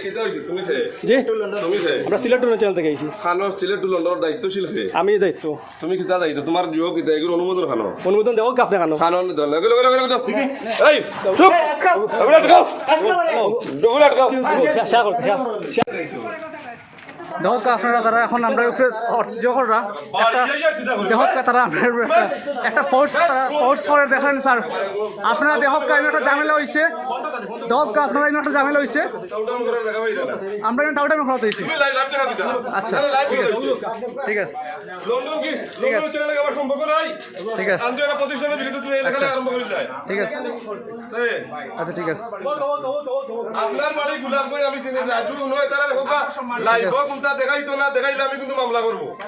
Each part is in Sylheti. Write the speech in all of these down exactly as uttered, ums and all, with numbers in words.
কিতা অইছে? তুমি কে? জি, তুমি কে? আমরা সিলেট টুলন চ্যানেল থাকি আইছি। খানো সিলেট টুলনর দায়িত্বশীল কে? আমি দায়িত্ব। তুমি কিতা দায়িত্ব? তোমার যোগ কিতা? এগুর অনুমোদন খানো? অনুমোদন দেওয়া আপনি খানো? খানো নি দল। গেলো, গেলো, গেলো, গেলো। এই, চুপ। ওগুলো আটকাও। ওগুলো আটকাও। দেখউক্কা আপনারা, তারা এখন আমরার উপরে অর্থ কররা একটা, দেখউক্কা তারা আমরার উপরে একটা, একটা ফোর্স, তারা ফোর্স করে দেখেন স্যার। আপনারা দেখউক্কা, এমন একটা ঝামেলা অইছে। দেখউক্কা আপনারা, এমন একটা ঝামেলা অইছে। আমরা এখানে টাউটামি করা অইছে। আচ্ছা, ঠিক আছে, ঠিক আছে। লন্ডন কি? লন্ডন চ্যানেলে আবার সম্পর্ক নাই। ঠিক আছে। আমি তো একটা প্রতিষ্ঠানের বিরুদ্ধে তুমি এই লেখাটা আরম্ভ করি নাই। ঠিক আছে। এই, আচ্ছা, ঠিক আছে। আপনার বাড়ি গোলাপ কই আমি চিনি না। তুই নয় তারা লেখক লাইভ কোনটা দেখাইতো না, দেখাইলে আমি কিন্তু মামলা করবো।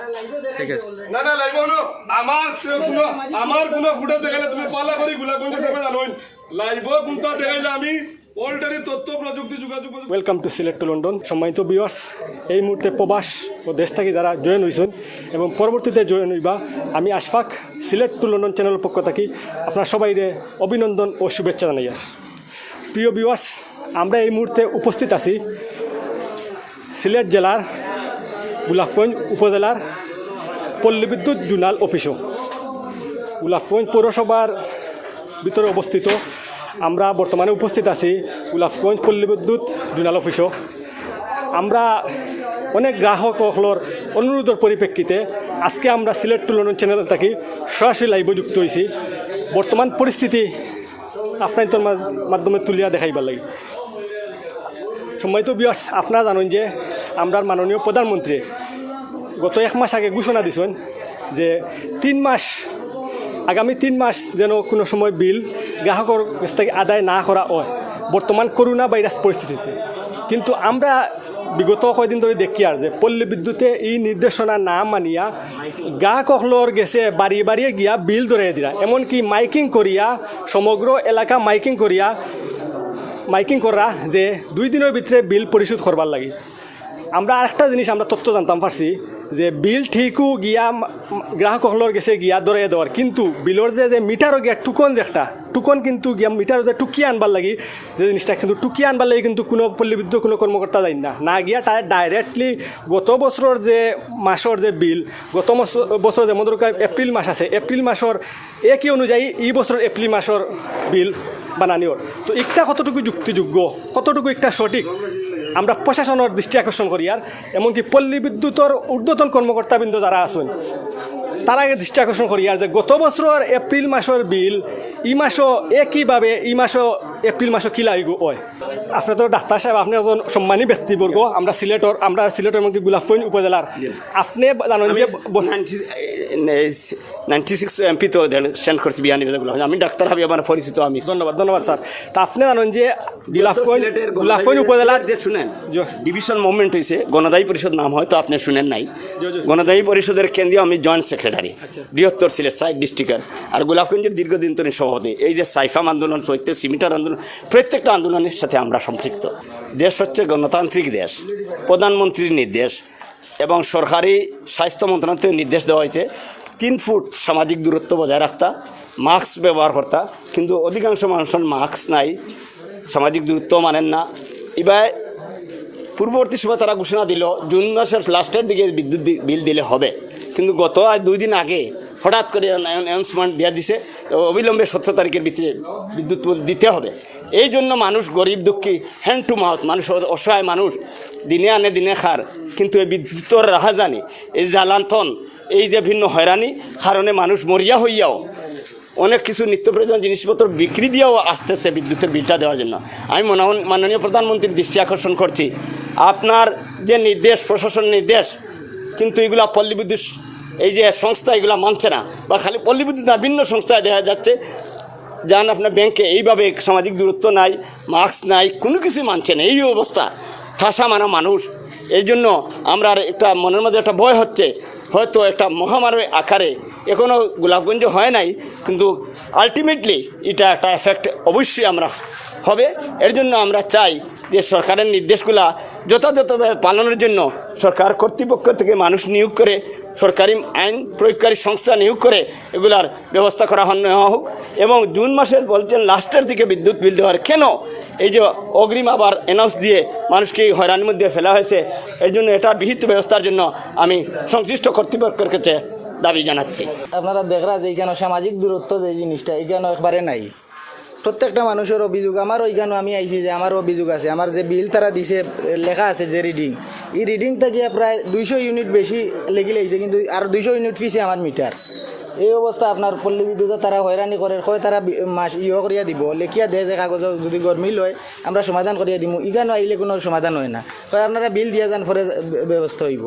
ঠিক আছে। না না, লাইভ হলো আমার কোনো, আমার কোনো ফুটেজ দেখাইলে তুমি পালা করি গোলাপগঞ্জের সবাই জানোই। লাইভ কোনটা দেখাইলে আমি অলরেডি তথ্য প্রযুক্তি যোগাযোগ Welcome to Sylhet to London. সম্মানিত ভিউয়ার্স, এই মুহূর্তে প্রবাস ও দেশ থাকি যারা জয়েন অইছইন এবং পরবর্তীতে জয়েন অইবা, আমি আশফাক সিলেট টু লন্ডন চ্যানেলের পক্ষ থাকি আপনারা সবাইরে অভিনন্দন ও শুভেচ্ছা জানাইয়ার। প্রিয় ভিউয়ার্স, আমরা এই মুহূর্তে উপস্থিত আছি সিলেট জেলার গোলাপগঞ্জ উপজেলার পল্লী বিদ্যুৎ জোনাল অফিসও। গোলাপগঞ্জ পৌরসভার ভিতরে অবস্থিত। আমরা বর্তমানে উপস্থিত আছি গোলাপগঞ্জ পল্লী বিদ্যুৎ জোনাল অফিসও। আমরা অনেক গ্রাহক অকলর অনুরোধর পরিপ্রেক্ষিতে আজকে আমরা সিলেট টু লন্ডন চ্যানেল থাকি সরাসরি লাইভে যুক্ত অইছি। বর্তমান পরিস্থিতি আপনাইন্তর মা-, মাধ্যমে তুলিয়া দেখাইবার লাগি। সম্মানিত ভিউয়ার্স, আপনারা জানইন যে আমরার মাননীয় প্রধানমন্ত্রী গত এক মাস আগে ঘোষণা দিছইন যে তিন মাস, আগামী তিন মাস যেন কোনো সময় বিল গ্রাহকর কাছ থাকি আদায় না করা অয়, বর্তমান করোনা ভাইরাস পরিস্থিতিতে। কিন্তু আমরা বিগত কয়দিন ধরি দেখিয়ার যে পল্লী বিদ্যুতে ই নির্দেশনা না মানিয়া গ্রাহক অকলর গেছে বাড়ি বাড়িয়ে গিয়া বিল ধরাইয়া দিরা, এমনকি মাইকিং করিয়া, সমগ্র এলাকা মাইকিং করিয়া, মাইকিং করা যে দুই দিনর ভিতরে বিল পরিশোধ করবার লাগি। আমরা আরেকটা জিনিস আমরা তথ্য জানতাম পারছি যে বিল ঠিকও গিয়া মা-, গ্রাহক অকলর গেছে গিয়া ধরাইয়া দেওয়ার, কিন্তু বিলর যে, যে মিটারও গিয়া টুকন যে একটা, টুকন কিন্তু গিয়া মিটারও যে টুকিয়া আনবার লাগি, যে জিনিসটা কিন্তু টুকিয়া আনবার লাগি কিন্তু কোনো পল্লী বিদ্যুৎ কোনো কর্মকর্তা যাইন না, না গিয়া তারা ডাইরেক্টলি গত বছরর যে মাসর যে বিল, গত মস-, বছর যেমন ধরো এপ্রিল মাস আছে, এপ্রিল মাসর একই অনুযায়ী ই বছরর এপ্রিল মাসর বিল বানানি অর। তো একটা কতটুকু যুক্তিযোগ্য, কতটুকু একটা সঠিক, আমরা প্রশাসনর দৃষ্টি আকর্ষণ করিয়ার, এমনকি পল্লী বিদ্যুতর ঊর্ধ্বতন কর্মকর্তাবৃন্দ যারা আছইন, তারার দৃষ্টি আকর্ষণ করিয়ার যে গত বছরর এপ্রিল মাসর বিল ই মাসও একইভাবে ই মাসও এপ্রিল মাসও কিলা অইগু অয়। আপনে তো ডাক্তার সাহেব, আপনে একজন সম্মানী ব্যক্তিবর্গ, আমরা সিলেটর, আমরা সিলেটর এমনকি গোলাপগঞ্জ উপজেলার। আপনে জানইন যে ব- নাইনটি সিক্স এমপি তো স্ট্যান্ড করছি বিয়ানীবাজার গোলাপগঞ্জ। আমি ডাক্তার হাবি আমার পরিচিত আমি। ধন্যবাদ, ধন্যবাদ স্যার। তা আপনে জানইন যে গোলাপগঞ্জ, সিলেটের গোলাপগঞ্জ উপজেলার যে শুনেন, জি। ডিভিশন মুভমেন্ট হইছে, গণদায়ী পরিষদ নাম হয়তো আপনি শুনেন নাই। জি, জি। গণদায়ী পরিষদের কেন্দ্রীয় আমি জয়েন্ট সেক্রেটারি, বৃহত্তর সিলেট সাইড ডিস্ট্রিক্টের। আর গোলাপগঞ্জের দীর্ঘদিন ধরে সভাপতি। এই যে সাইফাম আন্দোলন, প্রত্যেক সিমিটার আন্দোলন, প্রত্যেকটা আন্দোলনের সাথে আমরা সম্পৃক্ত। দেশ হচ্ছে গণতান্ত্রিক দেশ, প্রধানমন্ত্রীর নির্দেশ এবং সরকারি স্বাস্থ্য মন্ত্রণালয় থেকে নির্দেশ দেওয়া হয়েছে তিন ফুট সামাজিক দূরত্ব বজায় রাখতা, মাস্ক ব্যবহার করতা। কিন্তু অধিকাংশ মানুষের মাস্ক নাই, সামাজিক দূরত্ব মানেন না। এবার পূর্ববর্তী সময় তারা ঘোষণা দিল জুন মাসের লাস্টের দিকে বিদ্যুৎ দি- বিল দিলে হবে, কিন্তু গত আজ দুই দিন আগে হঠাৎ করে অ্যানাউন্সমেন্ট দিয়ে দিছে, অবিলম্বে সতেরো তারিখের ভিতরে বিদ্যুৎ বিল দিতে হবে। এই জন্য মানুষ গরিব দুঃখী, হ্যান্ড টু মাউথ মানুষ, অসহায় মানুষ দিনে আনে দিনে খার, কিন্তু এই বিদ্যুতের রাহাজানি, এই জ্বালাতন, এই যে ভিন্ন হয়রানি কারণে মানুষ মরিয়া হইয়াও অনেক কিছু নিত্য প্রয়োজন জিনিসপত্র বিক্রি দিয়েও আসতেছে বিদ্যুতের বিলটা দেওয়ার জন্য। আমি মনে হয় মাননীয় প্রধানমন্ত্রীর দৃষ্টি আকর্ষণ করছি, আপনার যে নির্দেশ, প্রশাসন নির্দেশ, কিন্তু এগুলা পল্লী বিদ্যুৎ, এই যে সংস্থা, এগুলা মানছে না, বা খালি পল্লী বিদ্যুৎ না, ভিন্ন সংস্থায় দেখা যাচ্ছে যান আপনার ব্যাংকে এইভাবে সামাজিক দূরত্ব নাই, মাস্ক নাই, কোনো কিছুই মানছে না। এই অবস্থা, ঠাসা মারা মানুষ। এই জন্য আমরা আর একটা মনের মধ্যে একটা ভয় হচ্ছে, হয়তো একটা মহামারীর আকারে এখনও গোলাপগঞ্জে হয় নাই, কিন্তু আলটিমেটলি এটা একটা এফেক্ট অবশ্যই আমরা হবে। এর জন্য আমরা চাই যে সরকারের নির্দেশগুলা যথাযথভাবে পালনের জন্য সরকার কর্তৃপক্ষ থেকে মানুষ নিয়োগ করে, সরকারি আইন প্রয়োগকারী সংস্থা নিয়োগ করে এগুলার ব্যবস্থা করা হন-, নেওয়া হোক। এবং জুন মাসের বলছেন লাস্টের দিকে বিদ্যুৎ বিল দেওয়ার, কেন এই যে অগ্রিম আবার অ্যানাউন্স দিয়ে মানুষকে এই হয়রানির মধ্যে ফেলা হয়েছে? এর জন্য এটার বিহিত ব্যবস্থার জন্য আমি সংশ্লিষ্ট কর্তৃপক্ষের কাছে দাবি জানাচ্ছি। আপনারা দেখরা যে এখানে সামাজিক দূরত্ব যে জিনিসটা এখানে একবারে নাই। প্রত্যেকটা মানুষের অভিযোগ, আমার ওইখানে আমি আইছি যে আমার অভিযোগ আছে, আমার যে বিল তারা দিছে, এ, লেখা আছে যে রিডিং, এই রিডিং থেকে প্রায় দুইশো ইউনিট বেশি লেগি লাগছে, কিন্তু আর দুইশো ইউনিট পিছে আমার মিটার। এই অবস্থা আপনার পল্লী বিদ্যুতে তারা হয়রানি করে, কয় তারা বি-, মাস ইয়ে করিয়া দিব, লেখিয়া দেয় যে কাগজ যদি গরমিল হয় আমরা সমাধান করিয়া দিমু, এখানে আইলে কোনো সমাধান হয় না, কয় আপনারা বিল দিয়া যান পরে ব্য-, ব্যবস্থা হইব।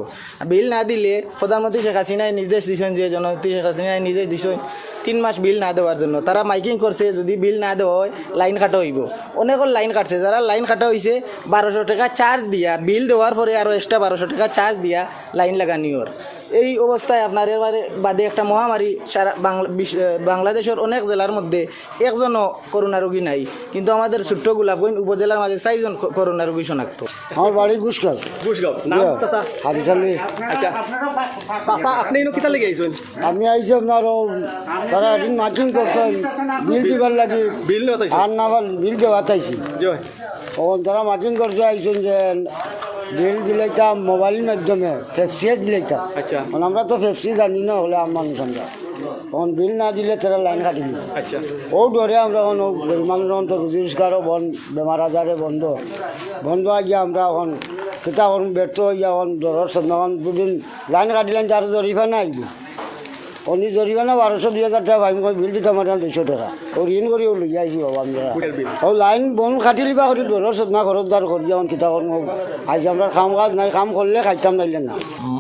বিল না দিলে প্রধানমন্ত্রী শেখ হাসিনায় নির্দেশ দিছেন, যে জননেত্রী শেখ হাসিনায় নির্দেশ দিছেন তিন মাস বিল না দেওয়ার জন্য। তারা মাইকিং করছে, যদি বিল না দেওয়া হয় লাইন কাটা হইব। অনেকের লাইন কাটছে, যারা লাইন কাটা হইছে বারোশো টাকা চার্জ দিয়া, বিল দেওয়ার পরে আরও এক্সট্রা বারোশো টাকা চার্জ দিয়া লাইন লাগানি ওর। এই অবস্থায় আপনার এর বাদে, বাদে একটা মহামারী সারা বাংলা-, বিশ্ব-, বাংলাদেশের অনেক জেলার মধ্যে একজনও করোনা রোগী নাই, কিন্তু আমাদের ছোট্ট গোলাপগঞ্জ উপজেলার মাঝে চারজন ক-, করোনা রোগী শনাক্ত। আমার বাড়ি ঘুষগাঁও। ঘুষগাঁও। নাম, জি। চাচা? হাদিস আলী। আচ্ছা। চাচা, আপনি ইনো কিতা লাগি আইছেন? আমি আইছি আপনার ও, তারা এদিন মাইকিং করছেন, বিল দিবার লাগি। বিল নেওয়া চাইছেন? আর না পার-, বিল দেওয়া চাইছি। জি। তখন তারা মাইকিং করছে আইছেন যে বিল দিলাইতাম মোবাইলের মাধ্যমে, পেপসিয়ে দিলাইতাম। আচ্ছা। কারণ আমরা তো পেপসি জানি না, হলে আম মানুষ আমরা। তখন বিল না দিলে তারা লাইন কাটি দিল। আচ্ছা। ও ডরে আমরা এখন ও গরিব মানুষ এখন তো রুজি রোজগারও বন্ধ, বেমার আজারে বন্ধ। বন্ধ আগে আমরা এখন কিতা করুন, ব্যর্থ হইয়া এখন ডরর সামনে এখন দুদিন লাইন কাটিলাম, তার জরিফা না আইব। উনি জরিমানা বারোশো দুই হাজার টাকা পাইম, কই বিল দিতাম পারি না দুইশো টাকা। ও ঋণ করিও লইয়া আইছি বাবা আমরা। ও লাইন বন্ধ কাটিলিবা করি ডরর সামনে খরচদার করি এখন কিতা করুন। আইজ আমরা কাম কাজ নাই, কাম করলে খাইতাম নাইলে না।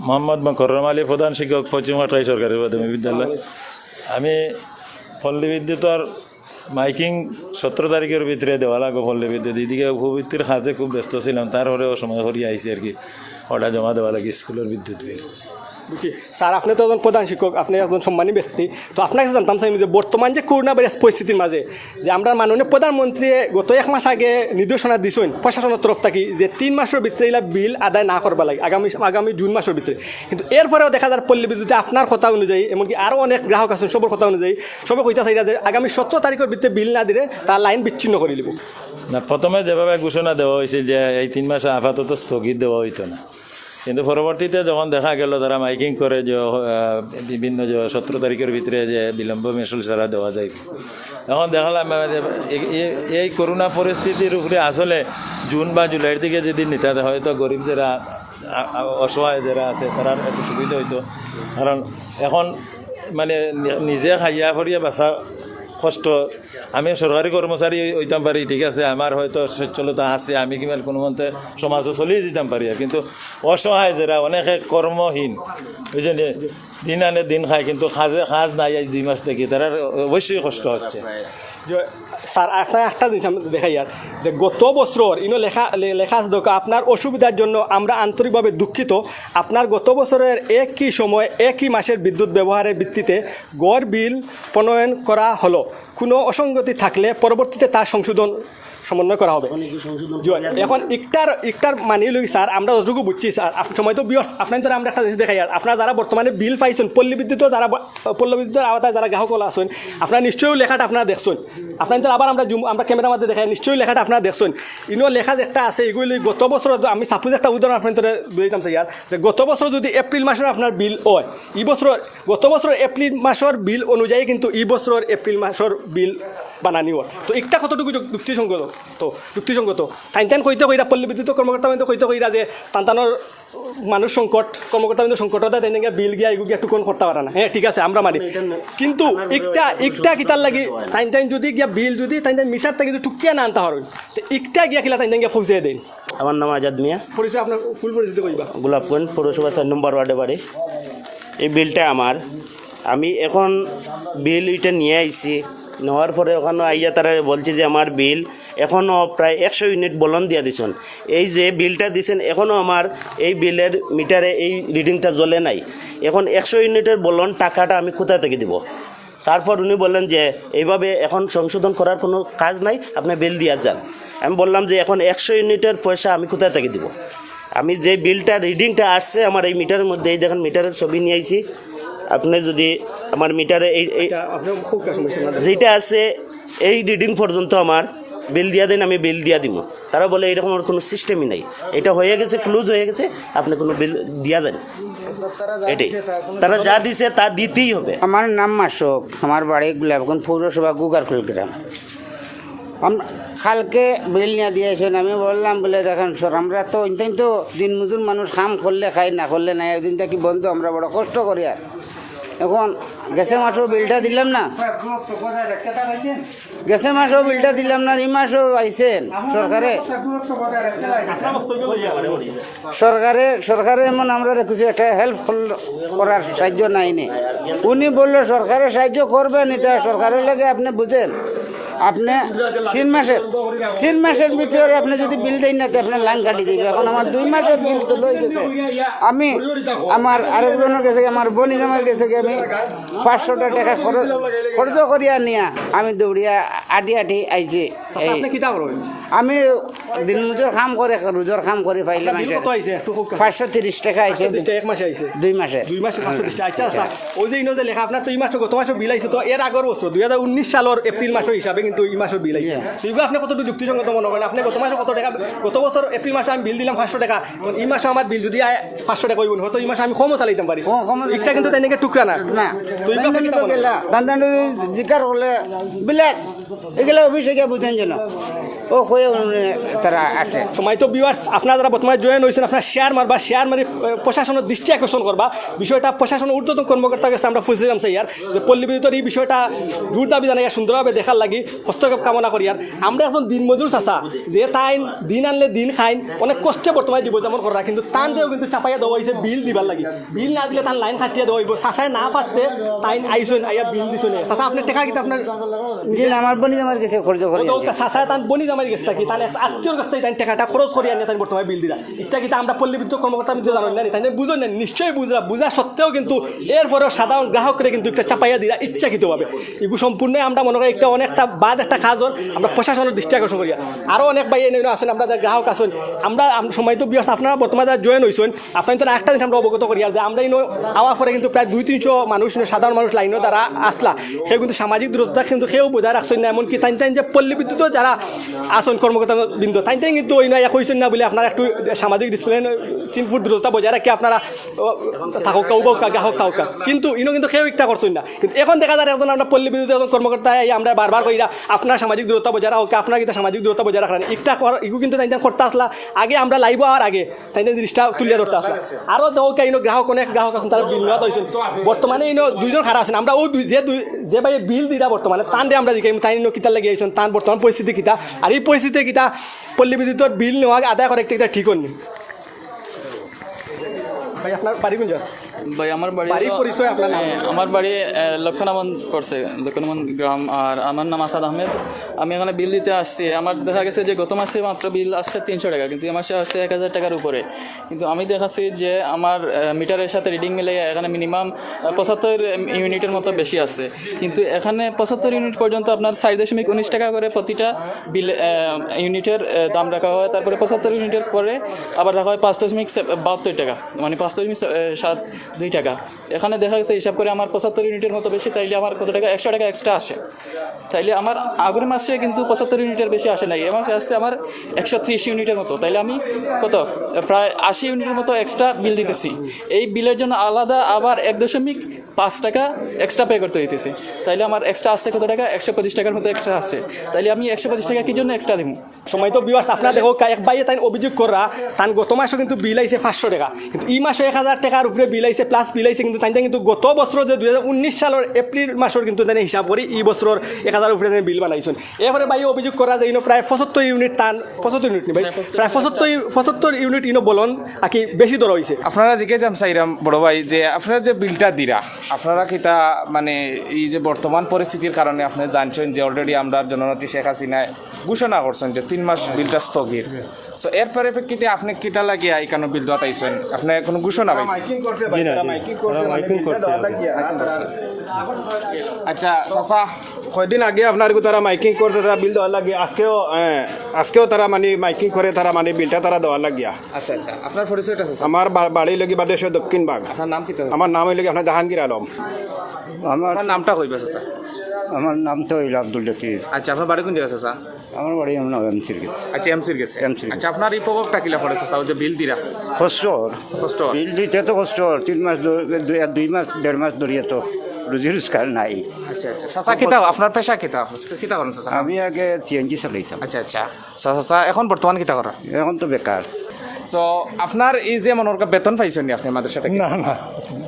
মোহাম্মদ মকররম আলী, প্রধান শিক্ষক, পশ্চিম কাটরাই সরকারি প্রাথমিক বিদ্যালয়। আমি পল্লী বিদ্যুতর মাইকিং সতেরো তারিখের ভিতরে দেওয়া লাগবো পল্লী বিদ্যুৎ। এদিকে উপবৃত্তির কাজে খুব ব্যস্ত ছিলাম, তারপরেও সময় করিয়া আইছি আর কি, ওটা জমা দেওয়া লাগে স্কুলের বিদ্যুৎ বিল। বুঝছি। স্যার, আপনি তো একজন প্রধান শিক্ষক, আপনি একজন সম্মানী ব্যক্তি। তো আপনার কাছে জানতাম চাই যে বর্তমান যে করোনা ভাইরাস পরিস্থিতির মাঝে যে আমরা মাননীয় প্রধানমন্ত্রী গত এক মাস আগে নির্দেশনা দিছেন প্রশাসনের তরফ থাকি যে তিন মাসের ভিতরে ইলা বিল আদায় না করবা লাগে আগামী, আগামী জুন মাসের ভিতরে। কিন্তু এরপরেও দেখা যায় পল্লী বিদ্যুতে আপনার কথা অনুযায়ী, এমনকি আরও অনেক গ্রাহক আছেন, সবর কথা অনুযায়ী, সবে কইতা চাইরা যে আগামী সতেরো তারিখের ভিতরে বিল না দিলে তার লাইন বিচ্ছিন্ন করে দিব। না, প্রথমে যেভাবে ঘোষণা দেওয়া হয়েছিল যে এই তিন মাসে আপাতত স্থগিত দেওয়া হইতো না, কিন্তু পরবর্তীতে যখন দেখা গেল তারা মাইকিং করে যে, আহ, বিভিন্ন যে সতেরো তারিখের ভিতরে যে বিলম্ব মিছিল ছাড়া দেওয়া যায়, এখন দেখালাম, আহ, যে এই, এই, এই করোনা পরিস্থিতির উপরে আসলে জুন বা জুলাইয়ের দিকে যদি নিতে হয়, হয়তো গরিব যারা, আ-, আ-, অসহায় যারা আছে, তারার একটু সুবিধা হইতো। কারণ এখন মানে নি-, নিজে খাইয়া পড়িয়া বাঁচা কষ্ট। আমি সরকারি কর্মচারী হই-, হইতাম পারি, ঠিক আছে, আমার হয়তো সচ্ছলতা আছে, আমি কিমান কোনো মতে সমাজে চলিয়ে দিতাম পারি, কিন্তু অসহায় যারা, অনেকে কর্মহীন, বুঝলেন, দিন আনে দিন খায়, কিন্তু কাজে, কাজ নাই আজ দুই মাস থেকে, তারার অবশ্যই কষ্ট হচ্ছে। যে, স্যার, আপনার একটা জিনিস আমি দেখাইয়ার যে গত বছর ইনো লেখা, লে-, লেখা আছে দেখো, "আপনার অসুবিধার জন্য আমরা আন্তরিকভাবে দুঃখিত। আপনার গত বছরের একই সময় একই মাসের বিদ্যুৎ ব্যবহারের ভিত্তিতে গড় বিল প্রণয়ন করা হলো। কোনো অসঙ্গতি থাকলে পরবর্তীতে তা সংশোধন সমন্বয় করা হবে।" জি, এখন ইকটার, ইকটার মানি লই স্যার, আমরা যতটুকু বুঝছি স্যার, আপ-, সময় তো ভিউয়ার্স, আপনার ধরে আমরা একটা জিনিস দেখাইয়ার, আপনারা যারা বর্তমানে বিল পাইছেন, পল্লী বিদ্যুৎ যারা ব-, পল্লী বিদ্যুতের আওতায় যারা গ্রাহক আছেন, আপনারা নিশ্চয়ই লেখাটা আপনারা দেখছেন। আপনার ধরে আবার আমরা জুম, আমরা ক্যামেরার মধ্যে দেখাই, নিশ্চয়ই লেখাটা আপনারা দেখছেন। ইনো লেখা একটা আছে, এগুলি গত বছর আমি সাপোজ একটা উদাহরণ আপনার ধরে দিতাম স্যার, যে গত বছর যদি এপ্রিল মাসের আপনার বিল হয়, এই বছর, গত বছর এপ্রিল মাসের বিল অনুযায়ী কিন্তু এই বছর এপ্রিল মাসের বিল বানানি হয়। তো একটা কতটুকু যুক-, যুক্তিসঙ্গত? তো যুক্তিসঙ্গত। তাইন তাইন কইতে কইরা, পল্লী বিদ্যুৎ কর্মকর্তা মানে কইতে কইরা যে তান তানোর মানুষ সংকট, কর্মকর্তা মানে সংকট, তাই তাইন গিয়া বিল গিয়া এগু গিয়া টুকন করতে পারে না। হ্যাঁ, ঠিক আছে, আমরা মানি। কিন্তু একটা, একটা কিতার লাগি তাইন তাইন যদি গিয়া বিল যদি তাইন তাইন মিটার থেকে যদি টুকিয়া না আনতে পারেন, তো একটা গিয়া কিলা তাইন তাইন গিয়া পৌঁছে দেন। আমার নাম আজাদ মিয়া। পরিচয়, আপনার ফুল পরিচিত কইবা। গোলাপগঞ্জ পৌরসভা চার নম্বর ওয়ার্ডে বাড়ি। এই বিলটা আমার, আমি এখন বিল এটা নিয়ে আইছি, নেওয়ার পরে ওখানে আইয়া তারা বলছে যে আমার বিল এখনও প্রায় একশো ইউনিট বলন দিয়া দিছেন। এই যে বিলটা দিছেন, এখনও আমার এই বিলের মিটারে এই রিডিংটা জ্বলে নাই। এখন একশো ইউনিটের বলন টাকাটা আমি কোথা থেকে দিব? তারপর উনি বললেন যে এইভাবে এখন সংশোধন করার কোনো কাজ নাই, আপনি বিল দিয়া যান। আমি বললাম যে এখন একশো ইউনিটের পয়সা আমি কোথায় থেকে দিব? আমি যে বিলটা, রিডিংটা আসছে আমার এই মিটারের মধ্যে, এই দেখেন, মিটারের ছবি নিয়ে আইছি। আপনি যদি আমার মিটারে এই এই আচ্ছা, আপনি খুব কাস্টমাইজ যেটা আছে, এই রিডিং পর্যন্ত আমার বিল দিয়া দেন, আমি বিল দিয়া দিব। তারা বলে এরকম আর কোনো সিস্টেমই নাই, এটা হয়ে গেছে, ক্লোজ হয়ে গেছে, আপনি কোনো বিল দিয়া দেন। এটাই, তারা যা দিছে তা দিতেই হবে। আমার নাম মাসুক, আমার বাড়ি গোলাপগঞ্জ পৌরসভা গুগারখোল গ্রাম। আম- কালকে বিল নিয়ে দিয়েছেন, আমি বললাম বলে, "দেখেন স্যার, আমরা তো ইনতেন তো দিন মজুর মানুষ, কাম করলে খাই, না করলে নাই, একদিন থাকি বন্ধ, আমরা বড় কষ্ট করি।" আর এখন গেছে মাসও বিলটা দিলাম না, গেছে মাসও বিলটা দিলাম না, এই মাসও আইছেন সরকারে। সরকারে সরকারে এমন আমরা কিছু একটা হেল্প করার সাহায্য নাই নি। উনি বললো সরকারে সাহায্য করবেন, এটা সরকারের লাগে আপনি বুঝেন। আপনি তিন মাসের তিন মাসের ভিতরে আপনি যদি বিল দেন না, তো আপনার লাইন কাটি দিবে। এখন আমার দুই মাসের বিল তো লই গেছে। আমি আমার আরেকজনের গেছে, আমার বনি জামার গেছে কি আমি পাঁচশো টাকা খরচ খরচ করিয়া নিয়া আমি দৌড়িয়া আটি আটি আইছি। এই আপনি কিতা করবেন? আমি দিন মজুর কাম করে, রোজর কাম করে পাইলে আপনার বিল মাসে কত আইছে একটু কউক্কা। পাঁচশো তিরিশ টাকা আইছে পাঁচশো তিরিশ টাকা এক মাসে আইছে। দুই মাসে। দুই মাসে পাঁচশো তিরিশ টাকা। আচ্ছা, আচ্ছা। ওই যে ইনো যে লেখা আপনার তো এই মাসে, গত মাসে বিল আইছে, তো এর আগর বছর দুই হাজার উন্নিশ সালের এপ্রিল মাসে হিসাবে কিন্তু এই মাসে বিল আইছে। তো এগুলো আপনি কতটুকু যুক্তিসঙ্গত মনে করেন? আপনি গত মাসে কত টাকা, গত বছর এপ্রিল মাসে আমি বিল দিলাম পাঁচশো টাকা, এখন এই মাসে আমার বিল যদি আয় পাঁচশো টাকা হইব, হয়তো এই মাসে আমি কমও চালাইতাম পারি। কম, কমও চালাইতাম এটা কিন্তু তাই নাকি টুকরা না। না, তো এগুলো আপনি কিতা মনে করেন? গেলা দান দান জিকার করলে বিলাত এগুলা অফিসে গিয়া বুঝেন যেন। ও কয়ে উনি তারা আসে। সময় তো ভিউয়ার্স, আপনারা যারা বর্তমানে জয়েন হয়েছেন, আপনারা শেয়ার মারবা, শেয়ার মারি আহ, প্রশাসনের দৃষ্টি আকর্ষণ করবা। বিষয়টা প্রশাসনের ঊর্ধ্বতন কর্মকর্তার কাছে আমরা পৌঁছে দিলাম স্যার, যে পল্লী বিদ্যুতের এই বিষয়টা জোর দাবি জানাইয়া সুন্দরভাবে দেখার লাগি হস্তক্ষেপ কামনা করি। আর আমরা এখন দিনমজুর চাচা, যে তাইন দিন আনলে দিন খাইন, অনেক কষ্টে বর্তমানে জীবনযাপন করা, কিন্তু তানরেও কিন্তু চাপাইয়া দেওয়া হয়েছে বিল দিবার লাগি। বিল না দিলে তান লাইন কাটিয়া দেওয়া হইব। চাচায় না পারতে তাইন আইসন, আইয়া বিল দিছইন। চাচা, আপনি টাকা কিতা আপনার জি না, আমার বনি আমার গেছে খরচ করে তো চাচায় তান বনি জামাইর গেছ থাকি, তান এক আত্মীয়র গেছ থাকি তাইন টাকাটা খরচ করি আনিয়া তাইন বর্তমানে বিল দিরা। ইটা কিতা আমরা পল্লী বিদ্যুৎ কর্মকর্তা আমি তো জানি না, তাইন বুঝইন না, নিশ্চয়ই বুঝরা, বুঝা সত্ত্বেও কিন্তু এরপরেও সাধারণ গ্রাহকরে কিন্তু একটা চাপাইয়া দিরা ইচ্ছাকৃতভাবে। এগু সম্পূর্ণ আমরা মনে করি একটা অনেকটা বাদ একটা কাজ অর, আমরা প্রশাসনের দৃষ্টি আকর্ষণ করিয়া। আরও অনেক ভাই এনে আছেন, আমরা যারা গ্রাহক আছেন, আমরা আম-, সময় তো ব্যস্ত, আপনারা বর্তমানে যারা জয়েন হইছেন, আপনারা তো একটা জিনিস আমরা অবগত করি, আর যে আমরা ইনো আওয়ার পরে কিন্তু প্রায় দুই তিনশো মানুষ, ইনো সাধারণ মানুষ লাইনও তারা আসলা, কেউ কিন্তু সামাজিক দূরত্বটা কিন্তু কেউ বজায় রাখছেন না। এমনকি তাইন তাইন যে পল্লী বিদ্যুৎও যারা আছেন কর্মকর্তা বৃন্দ, তাইন তাইন কিন্তু ওই নয় কইছেন না বলে আপনারা একটু সামাজিক ডিসিপ্লিন, তিন ফুট দূরত্বটা বজায় রাখি আপনারা, ও, থাকুক, উবাউকা, গ্রাহক থাকুক। কিন্তু ইনো কিন্তু কেউ একটা করছেন না। কিন্তু এখন দেখা যায় একজন আমরা পল্লী বিদ্যুৎ একজন কর্মকর্তা এই আমরা বারবার কইরা আপনারা সামাজিক দূরত্ব বজায় রাখুক, আপনারা কিন্তু সামাজিক দূরত্ব বজায় রাখেন। একটা কর-, ইগু কিন্তু তাইন তাইন করতে আসলা আগে আমরা লাইভ আর আগে তাইন তাইন জিনিসটা তুলিয়া ধরতে আসলা। আরও দেখো কে ইনো গ্রাহক, অনেক গ্রাহক এখন তারা বিল নেওয়া হয়েছেন। বর্তমানে ইনো দুইজন খারা আছেন, আমরা ও দুই যে দুই যে ভাই বিল দিরা বর্তমানে তান দিয়ে আমরা জিজ্ঞাসা তাই ইনো কিতার লাগি আইছেন, তান বর্তমান পরিস্থিতি কিতা, আর এই পরিস্থিতি কিতা পল্লী বিদ্যুতের বিল নেওয়া আদায় করে একটা কিতা ঠিক হননি। ভাই আপনার বাড়ি কোন জায়গা? ভাই, আমার বাড়ি বাড়ির হলো, পরিচয় আপনার নাম? হ্যাঁ, আমার বাড়ি আহ, লক্ষ্মীনামন পড়ছে, লক্ষ্মীনামন গ্রাম। আর আমার নাম আসাদ আহমেদ। আমি এখানে বিল দিতে আসছি। আমার দেখা গেছে যে গত মাসে মাত্র বিল আসছে তিনশো টাকা, কিন্তু এই মাসে আসছে এক হাজার টাকার উপরে। কিন্তু আমি দেখাচ্ছি যে আমার আহ, মিটারের সাথে রিডিং মিলে এখানে মিনিমাম পঁচাত্তর ইউনিটের মতো বেশি আসছে। কিন্তু এখানে পঁচাত্তর ইউনিট পর্যন্ত আপনার চার দশমিক উনিশ টাকা করে প্রতিটা বিল, আহ, ইউনিটের আহ, দাম রাখা হয়। তারপরে পঁচাত্তর ইউনিটের পরে আবার রাখা হয় পাঁচ দশমিক বাহাত্তর টাকা, মানে পাঁচ দশমিক সাত দুই টাকা। এখানে দেখা গেছে হিসাব করে আমার পঁচাত্তর ইউনিটের মতো বেশি, তাইলে আমার কত টাকা, একশো টাকা এক্সট্রা আসে। তাইলে আমার আগের মাসে কিন্তু পঁচাত্তর ইউনিটের বেশি আসে নাই, এ মাসে আসছে আমার একশো ত্রিশ ইউনিটের মতো। তাইলে আমি কত, প্রায় আশি ইউনিটের মতো এক্সট্রা বিল দিতেছি। এই বিলের জন্য আলাদা আবার এক দশমিক পাঁচ টাকা এক্সট্রা পে করতে হইতেছে। তাইলে আমার এক্সট্রা আসছে কত টাকা, একশো পঁচিশ টাকার মতো এক্সট্রা আসছে। তাইলে আমি একশো পঁচিশ টাকা কি জন্য এক্সট্রা দিব? সময় তো ভিউয়ার্স, আপনারা দেখো কা-, এক ভাইয়ে তাইন অভিযোগ কররা তান গত মাসও কিন্তু বিল আইছে পাঁচশো টাকা, কিন্তু এই মাসে এক হাজার টাকার উপরে বিল আইছে, প্লাস বিল আইছে। কিন্তু তাইন তাইন কিন্তু গত বছর যে দুই হাজার উনিশ সালের এপ্রিল মাসের কিন্তু তাইন হিসাব করি এই বছরের এক হাজার উপরে তাইন বিল বানাইছেন। এরপরে ভাই অভিযোগ করা যে ইনো প্রায় পঁচাত্তর ইউনিট তান, পঁচাত্তর ইউনিট নি ভাই, প্রায় পঁচাত্তর, পঁচাত্তর ইউনিট ইনো বলন আর কি বেশি ধরা হয়েছে। আপনারা দিকে যাম চাইরাম বড় ভাই, যে আপনারা যে বিলটা দিরা, আপনারা কিতা মানে এই যে বর্তমান পরিস্থিতির কারণে আপনি জানছেন যে অলরেডি আমরা জননেত্রী শেখ হাসিনায় ঘোষণা করছেন যে তিন মাস বিলটা স্থগিত। তো এর পরিপ্রেক্ষিতে আপনি কিতা লাগিয়া এখানে বিল দেওয়াত আইছেন? আপনি কোনো ঘোষণা পাইছেন? তারা মাইকিং করছে, তারা মানে মাইকিং বিলটা করছে। দেওয়ার লাগিয়া। আচ্ছা, চাচা, কয়দিন আগে আপনার গো তারা মাইকিং করছে, তারা বিল দেওয়ার লাগিয়া। আজকেও, হ্যাঁ, আজকেও তারা মানে মাইকিং করে, তারা মানে বিলটা তারা দেওয়ার লাগিয়া। আচ্ছা, আচ্ছা, আপনার পরিচয়টা, চাচা? আমার বা-, বাড়ি লগি বাদেশ দক্ষিণ ভাগ। আপনার নাম কিতা, চাচা? আমার নাম অইল কি আপনার জাহাঙ্গীর আলম। আমার আপনার নামটা কইবা, চাচা? আমার নাম তো অইল আব্দুল লতিফ। আচ্ছা, আপনার বাড়ি কোন জায়গা, চাচা? আমার বাড়ি এমসির গেছে। আচ্ছা, এমসির গেছে। এমসির গেছে। আচ্ছা, আপনার এই প্রভাবটা কিলা পড়ে, চাচা, ওই যে বিল দিরা? কষ্ট অর। কষ্ট অর। বিল দিতে তো কষ্ট অর। তিন মাস ধরে, দুই, দুই মাস, দেড় মাস ধরিয়া তো রুজি রোজগার নাই। আচ্ছা, আচ্ছা। চাচা, কিতা, আপনার পেশা কিতা? আপনি কিতা করেন, চাচা? আমি আগে সিএনজি চালাইতাম। আচ্ছা, আচ্ছা। চাচা, চাচা, এখন বর্তমান কিতা করেন? এখন তো বেকার। So, আপনার এই যে মনে করেন বেতন পাইছেন নি আপনি মাদ্রাসা থেকে? না, না।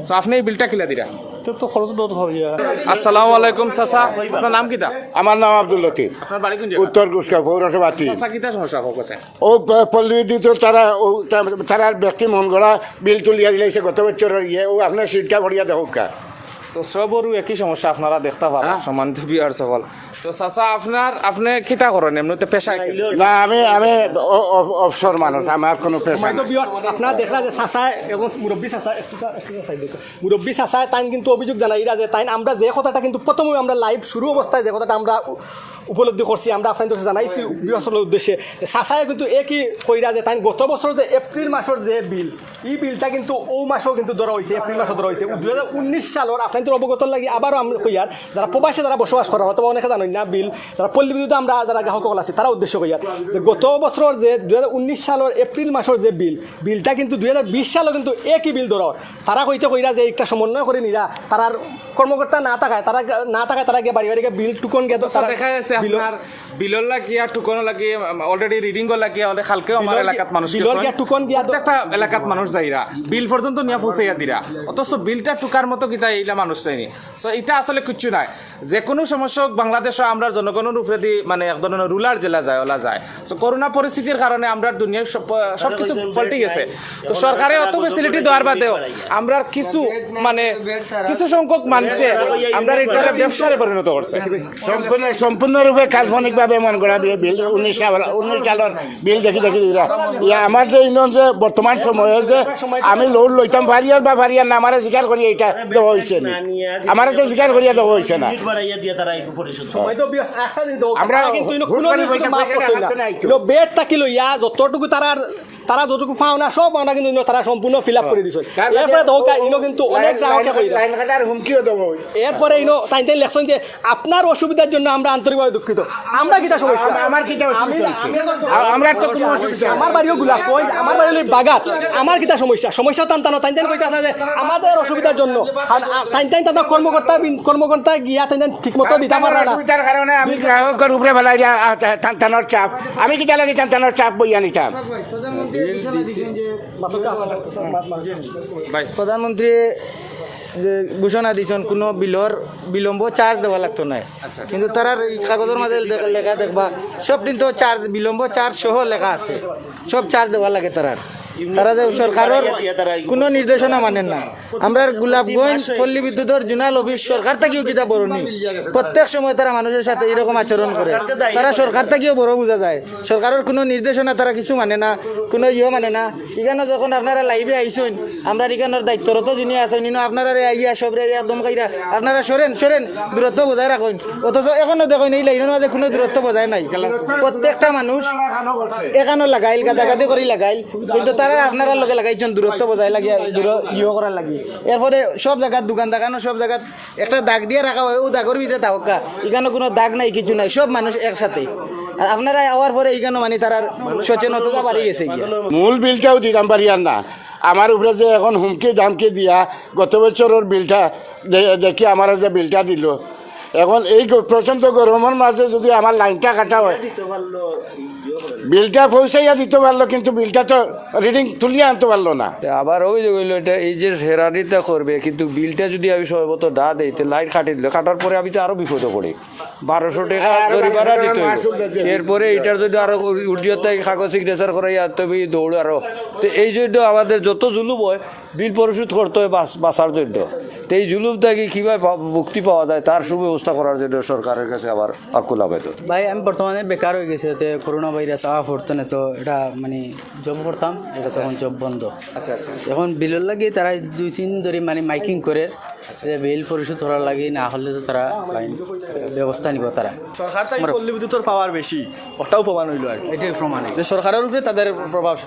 So, আপনি এই বিলটা কিলা দিরা? তো, তো খরচ দর হইয়া। আসসালামু আলাইকুম, চাচা। আপনার নাম কিতা? আমার নাম আব্দুল লতিফ। আপনার বাড়ি কোন জায়গা? উত্তর ঘোষগাঁও পৌরসভা তিন। চাচা, কিতা সমস্যা হোক আছে? ও প-, পল্লী বিদ্যুৎ তারা, ও তা-, তারার ব্যক্তি মন গড়া বিল তুলিয়া দিলাইছে গত বছরর ইয়ে, ও আপনার সিটটা ভরিয়া দেখউক্কা। তো সবরও একই সমস্যা আপনারা দেখতা পারা, হ্যাঁ। সম্মানিত ভিউয়ার সকল। তো চাচা, আপনার, আপনি কিতা করেন এমনিতে পেশায়? না, আমি, আমি অ-, অ-, অবসর মানুষ, আমার কোনো পেশা নাই। সম্মানিত ভিউয়ার, আপনারা দেখরা যে চাচা এবং মুরব্বী চাচা, একটু তা-, একটু side দেখো। মুরব্বী চাচা তাইন কিন্তু অভিযোগ জানাইরা যে তাইন আমরা যে কথাটা কিন্তু প্রথমে আমরা live শুরু অবস্থায় যে কথাটা আমরা উ-, উপলব্ধি করছি, আমরা আপনাদের কাছে জানাইছি ভিউয়ার্সর উদ্দেশ্যে। চাচায় কিন্তু একই কইরা যে তাইন গত বছর যে এপ্রিল মাসর যে বিল, ই বিলটা কিন্তু ও মাসেও কিন্তু ধরা অইছে, এপ্রিল মাসও ধরা অইছে। দুই হাজার উনিশ সালর, আপনাদের অবগত লাগি আবারও আমি কইয়ার, যারা প্রবাসে যারা বসবাস করা, হয়তো অনেকে জানেন না, বিল, যারা পল্লী বিদ্যুতে আমরা যারা গ্রাহক সকল আছি, তারা উদ্দেশ্য কইয়ার যে গত বছরর যে দুই হাজার উনিশ সালর এপ্রিল মাসর যে বিল, বিলটা কিন্তু দুই হাজার বিশ সালও কিন্তু একই বিল ধরা। তারা কইতে কইরা যে একটা সমন্বয় করি নিরা, তারার কর্মকর্তা না থাকায়, তারা না থাকায় তারা গিয়া বাড়ি বাড়ি গিয়া বিল টুকন গিয়া তো আচ্ছা, তারা দেখা যাচ্ছে বিলও আপনার বিলর লাগিয়া, টুকনর লাগিয়া, উম, already reading-র লাগিয়া, already কালকেও আমার বিলর এলাকাত মানুষ বিলর গেছেন। গিয়া টুকন গিয়া তো প্রত্যেকটা এলাকাত মানুষ যাইরা, বিল পর্যন্ত নিয়া পৌঁছাইয়া দিরা। অথচ বিলটা টুকার মতো কিতা এইলা মানুষ চাইনি। So, এটা আসলে কিচ্ছু নাই। যে কোনো সমস্যা হোক, বাংলাদেশও আমরা জনগণর উপরেদি মানে এক ধরনের রুলার যেলা যায়, ওলা যায়। So, করোনা পরিস্থিতির কারণে আমরা দুনিয়ার সব, সব কিছু পাল্টে গেছে। তো সরকারে অত facility দেওয়ার বাদেও আমরা কিছু মানে কিছু সংখ্যক মানুষে আমরা এটা ব্যবসায় পরিণত করছে। সম্পূর্ণ, সম্পূর্ণরূপে কাল্পনিকভাবে মন গড়া বিল, বিল উনিশ সাল, উনিশ সালর বিল দেখি দেখি দিরা। ইয়া, আমার যে ইনো যে বর্তমান সময়ে যে আমি লোড লইতাম পারিয়ার বা পারিয়ার না, আমারে স্বীকার করিয়া এটা দেওয়া অইছে না। আমারে তো স্বীকার করিয়া দেওয়া অইছে না। আমরা কিন্তু ইনো কোনো জিনিস কিন্তু মাফ করছে না। ইনো বেড থাকি লইয়া যতটুকু তারার তারা যতটুকু পাওনা, সব পাওনা কিন্তু ইনো তারা সম্পূর্ণ fill up করি দিছে। এরপরে দেখো, ইনো কিন্তু অনেক গ্রাহকে কইরা। লাইন কাটার হুমকিও দেবো। এরপরে ইনো তাইন তাইন লেখছইন যে আপনার অসুবিধার জন্য আমরা আন্তরিকভাবে দুঃখিত। আমরা কিতা সমস্যা? আমার কিতা অসুবিধা হইছে? আ-, আমরা তো কোনো অসুবিধা নাই। আমার বাড়িও গোলাপগঞ্জ, আমার বাড়ি অইলো বাগাত। আমার কিতা সমস্যা? সমস্যা তান তানো, তাইন তাইন কইতা আছে যে আমাদের অসুবিধার জন্য। আর, আ, তাইন তাইন তান কর্মকর্তা বিন-, কর্মকর্তা গিয়া তাইন তাইন ঠিক মতো দিতা পাররা না। অসুবিধার কারণে আমি গ্রাহকর উপরে ফেলাই দিয়া, আ, তা-, তান তানোর চাপ। আমি কিতা লাগি তান তানোর চাপ বইয়া নিতাম? ভাই। প্রধানমন্ত্রী যে ঘোষণা দিছইন, কোনো বিলর বিলম্ব চার্জ দেওয়া লাগতো নায়। আচ্ছা। কিন্তু তারার এই কাগজর মাঝে লেখা, লেখা দেখবা, সব দিন তো চার্জ, বিলম্ব চার্জ সহ লেখা আছে, সব চার্জ দেওয়া লাগে তারার। তারা যে সরকারর কোনো নির্দেশনা মানেন না। আমরার গোলাপগঞ্জ পল্লী বিদ্যুতর জোনাল অফিস সরকার থাকিও কিতা বড় নি? প্রত্যেক সময় তারা মানুষের সাথে এরকম আচরণ করে। তারা সরকার থাকিও বড় বুঝা যায়। সরকারর কোনো নির্দেশনা তারা কিছু মানে না, কোনো ইয়ে মানে না। ইখানো যখন আপনারা live-এ আইছইন, আমরার ইখানোর দায়িত্বরত যিনি আছইন, ইনো আপনারারে আইয়া সবরে আইয়া ধমকাইরা, আপনারা সরেন, সরেন, দূরত্ব বজায় রাখইন। অথচ এখনো দেখইন, এই লাইনর মাঝে কোনো দূরত্ব বজায় নাই। প্রত্যেকটা মানুষ এখানো লাগাইল, গাদাগাদি করি লাগাইল, কিন্তু তারা আপনারার লগে লাগাইছইন দূরত্ব বজায় লাগিয়া, দূর ইয়ে করার লাগি। এরপরে সব জাগাত দোকান দোকানো সব জাগাত একটা দাগ দিয়া রাখা হয়, ও দাগর ভিতরে থাকউক্কা। ইখানো কোনো দাগ নাই, কিছু নাই, সব মানুষ একসাথে। আর আপনারা আওয়ার পরে ইখানো মানে তারার সচেতনতা বাড়ি গেছে গিয়া। মূল বিলটাও দিতাম পারিয়ার না। আমার উপরে যে এখন হুমকি ধামকি দিয়া গত বছরর বিলটা দে-, দেখি আমারে যে বিলটা দিল, এখন এই গ-, প্রচণ্ড গরমর মাঝে যদি আমার লাইনটা কাটা হয়, বিলটা পৌঁছাইয়া দিতে পারলো, কিন্তু বিলটা তো রিডিং তুলিয়া আনতে পারলো না। আবার অভিযোগ অইলো, এটা এই যে হেরানিটা করবে, কিন্তু বিলটা যদি আমি সময় মতো না দেই, তে লাইন কাটি দিল, কাটার পরে আমি তো আরো বিপদে পড়ি। বারোশো টাকা দড়ি ভাড়া দিতে হইব। এরপরে এটার যদি আরো উর্জিয়ত থাকি কাগজ সিগনেচার করাই আনতে হবে, দৌড় আরো। তো এই জন্য আমাদের যত জুলুম হয়, বিল পরিশোধ করতে হয় বাস-, বাঁচার জন্য। তো এই জুলুম থাকি কিভাবে পা-, মুক্তি পাওয়া যায়, তার সুব্যবস্থা করার জন্য সরকারের কাছে আবার আকুল আবেদন। ভাই, আমি বর্তমানে বেকার হয়ে গেছি, এতে করোনা ভাইরাস আওয়া পড়তো না, তো এটা মানে জব করতাম, এটা তখন জব বন্ধ। আচ্ছা, আচ্ছা। এখন বিলর লাগি তারা দুই তিন ধরে মানে মাইকিং করে যে বিল পরিশোধ করার লাগি, না হলে তো তারা ফাইন ব্যবস্থা নিব তারা। সরকার থাকি পল্লী বিদ্যুতের পাওয়ার বেশি, ওটাও প্রমাণ হইল আর কি, এটাই প্রমাণ। যে সরকারের উপরে তাদের প্রভাব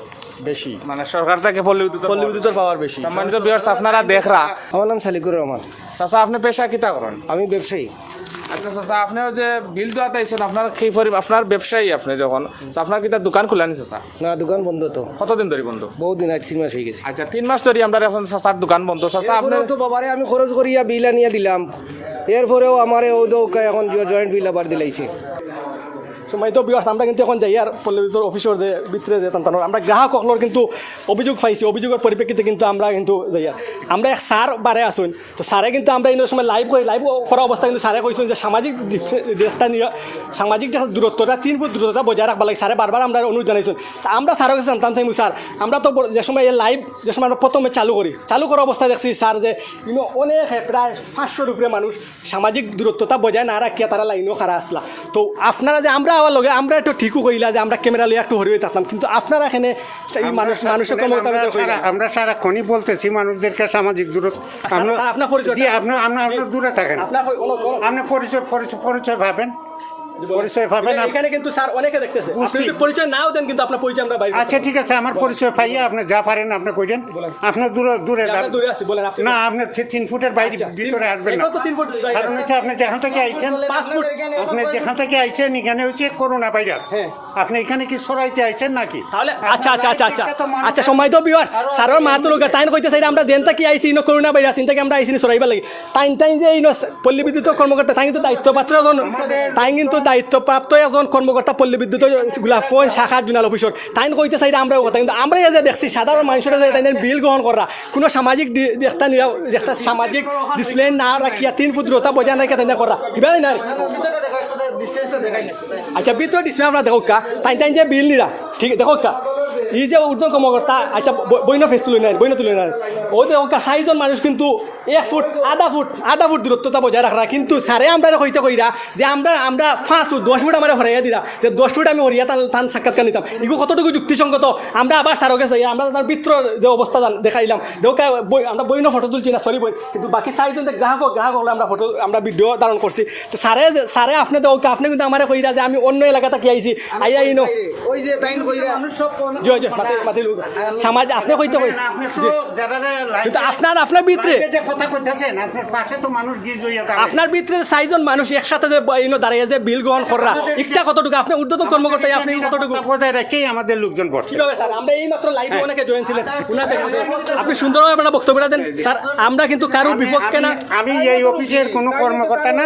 বেশি, মানে সরকার থাকি পল্লী বিদ্যুৎ। পল্লী বিদ্যুতের পাওয়ার বেশি। সম্মানিত ভিউয়ার্স, আপনারা দেখরা। আমার নাম সালিকুর রহমান। চাচা, আপনি পেশা কিতা করেন? আমি ব্যবসায়ী। আচ্ছা চাচা, আপনি ওই যে বিল দেওয়াত আইছেন, আপনার কি পরি-, আপনার ব্যবসায়ী আপনি যখন, তো আপনার কিতা দোকান খোলা নি চাচা? না, দোকান বন্ধ তো। কতদিন ধরে বন্ধ? বহুত দিন, আজ তিন মাস হয়ে গেছে। আচ্ছা, তিন মাস ধরে আমরা এখন চাচার দোকান বন্ধ। চাচা, আপনি এরপরেও তো বাবারে আমি খরচ করিয়া বিল আনিয়া দিলাম, এরপরেও আমারে ও তো এখন জয়েন্ট বিল আবার দিলাইছে। সম্মানিত ভিউয়ার্স, আমরা কিন্তু এখন যাইয়ার পল্লী বিদ্যুতের অফিসর যে ভিতরে যে তান তানোর আমরা গ্রাহক অকলর কিন্তু অভিযোগ পাইছি, অভিযোগের পরিপ্রেক্ষিতে কিন্তু আমরা কিন্তু যাইয়ার। আমরা এক স্যার বারে আছইন, তো স্যারে কিন্তু আমরা ইনো সময় লাইভ করি, লাইভ করা অবস্থা কিন্তু স্যারে কইছেন যে সামাজিক ডিস-, ডিস্টেন্সটা নিয়ে, সামাজিক যে দূরত্বটা, তিন ফুট দূরত্বটা বজায় রাখবার লাগি স্যারে বারবার আমরা অনুরোধ জানাইছেন। তা আমরা স্যারের কাছে জানতাম চাইমু স্যার, আমরা তো ব-, যে সময় এই লাইভ, যে সময় আমরা প্রথমে চালু করি, চালু করা অবস্থায় দেখছি স্যার যে ইনো অনেক, প্রায় পাঁচশোর উপরে মানুষ সামাজিক দূরত্বটা বজায় না রাখিয়া তারা লাইনও খাড়া আসলা। তো আপনারা যে আমরা আবার লগে আমরা একটু ঠিকও কইলা যে আমরা ক্যামেরা লইয়া একটু হরিয়ে থাকলাম, কিন্তু আপনারা এখানে এই মানুষ, মানুষের কর্মকর্তা আমরা সারা, আমরা সারাক্ষণই বলতেছি মানুষদেরকে সামাজিক দূরত্ব। আমরা, স্যার, আপনার পরিচয়টা? জি, আপনি, আপনি, আপনি দূরে থাকেন। আপনার হই-, হলো, হলো। আপনি পরিচয়, পরিচয়, পরিচয় পাবেন, পরিচয় পাবেন। এখানে কিন্তু স্যার অনেকে দেখতেছে। আপনি যদি পরিচয় নাও দেন কিন্তু আপনার পরিচয় আমরা বাইরে আচ্ছা, ঠিক আছে, আমার পরিচয় পাইয়া আপনি যা পারেন আপনি কইরেন। আপনি দূরে, দূরে আমরা দাঁড়ান। দূরে আছি, বলেন আপনি। না, আপনি থি-, তিন ফুটের বাইরে ভিতরে আসবেন না। এখন তো তিন ফুট জায়গা। কারণ হচ্ছে আপনি যেখান থেকে আইছেন, পাঁচ ফুট। আপনি যেখান থেকে আইছেন এখানে হচ্ছে করোনা ভাইরাস। হ্যাঁ। আপনি এখানে কি ছড়াইতে আইছেন নাকি? তাহলে আচ্ছা, আচ্ছা, আচ্ছা, আচ্ছা। আচ্ছা, সম্মানিত ভিউয়ার, স্যারের মাত লোক তাইন কইতে চাইরা আমরা যেন থাকি আইছি ইনো করোনা ভাইরাস, ইন থাকি আমরা আইছি নি সরাইবার লাগি। তাইন, তাইন যে ইনো পল্লী বিদ্যুৎ কর্মকর্তা, তাইন কিন্তু দায়িত্বপ্রাপ্ত একজন, তাইন কিন্তু দায়িত্বপ্রাপ্ত একজন কর্মকর্তা পল্লী বিদ্যুৎ গোলাপগঞ্জ শাখা জোনাল অফিসর। তাইন কইতে চাইরা আমরাও কথা, কিন্তু আমরা এই যে দেখছি সাধারণ মানুষের যে তাইন বিল গ্রহণ করা, কোনো সামাজিক ডি-, একটা নিয়া-, একটা সামাজিক ডিসিপ্লিন না রাখিয়া তিন ফুট দূরতা বজায় না রাখিয়া তাইন করা। কিবা না? আচ্ছা, ভিতরে ডিসপ্লে আপনারা দেখউক্কা, তাইন তাইন যে বিল নিরা, ঠিক দেখউক্কা, এই যে ঊর্ধ্বতন কর্মকর্তা, আচ্ছা, ব-, বইন ফেস তুলে নেন, বইন তুলে নেন, ও দেখউক্কা, চাইরজন মানুষ কিন্তু এক ফুট, আধা ফুট, আধা ফুট দূরত্বতা বজায় রাখরা, কিন্তু স্যারে আমরা কইতে কইরা যে আমরা, আমরা পাঁচ ফুট, দশ ফুট আমারে হরাইয়া দিরা, যে দশ ফুট আমি হরিয়া তান, তান সাক্ষাৎকার নিতাম, ইগু কতটুকু যুক্তিসঙ্গত? আমরা আবার স্যারকে যাই, আমরা তার ভিতর যে অবস্থা জান-, দেখাইলাম, দেখউক্কা, বই-, আমরা বইন ফটো তুলছি না, সরি বই, কিন্তু বাকি চাইরজন যে গ্রাহক, গ্রাহক হলে আমরা ফটো, আমরা ভিডিও ধারণ করছি, তো স্যারে, স্যারে আপনি তো, আপনি কিন্তু আমারে কইরা যে আমি অন্য এলাকা থাকি আইছি, আইয়া ইনো। ওই যে তাইন কইরা জি, জি, মাতি, মাতি লোক। সমাজ আপনি কইতে কই। আপনি তো জি। যারা কিন্তু আপনার, আপনার ভিতরে, যে কথা কইতেছেন, আপনার পাশে তো মানুষ গিজ হইয়া দাঁড়ায়। আপনার ভিতরে চাইরজন মানুষ একসাথে যে ব-, ইনো দাঁড়াইয়া যে বিল গ্রহণ কররা, একটা কতটুকু আপনি ঊর্ধ্বতন কর্মকর্তা, আপনি কতটুকু? বজায় রেখেই আমাদের লোকজন বসছে। কিভাবে স্যার? আমরা এই মাত্র লাইভে অনেকে জয়েন ছিলেন, উনার দেখা যায়। আপনি সুন্দরভাবে আপনার বক্তব্যটা দেন স্যার। আমরা কিন্তু কারো বিপক্ষে না। আমি, আমি এই অফিসের কোনো কর্মকর্তা না।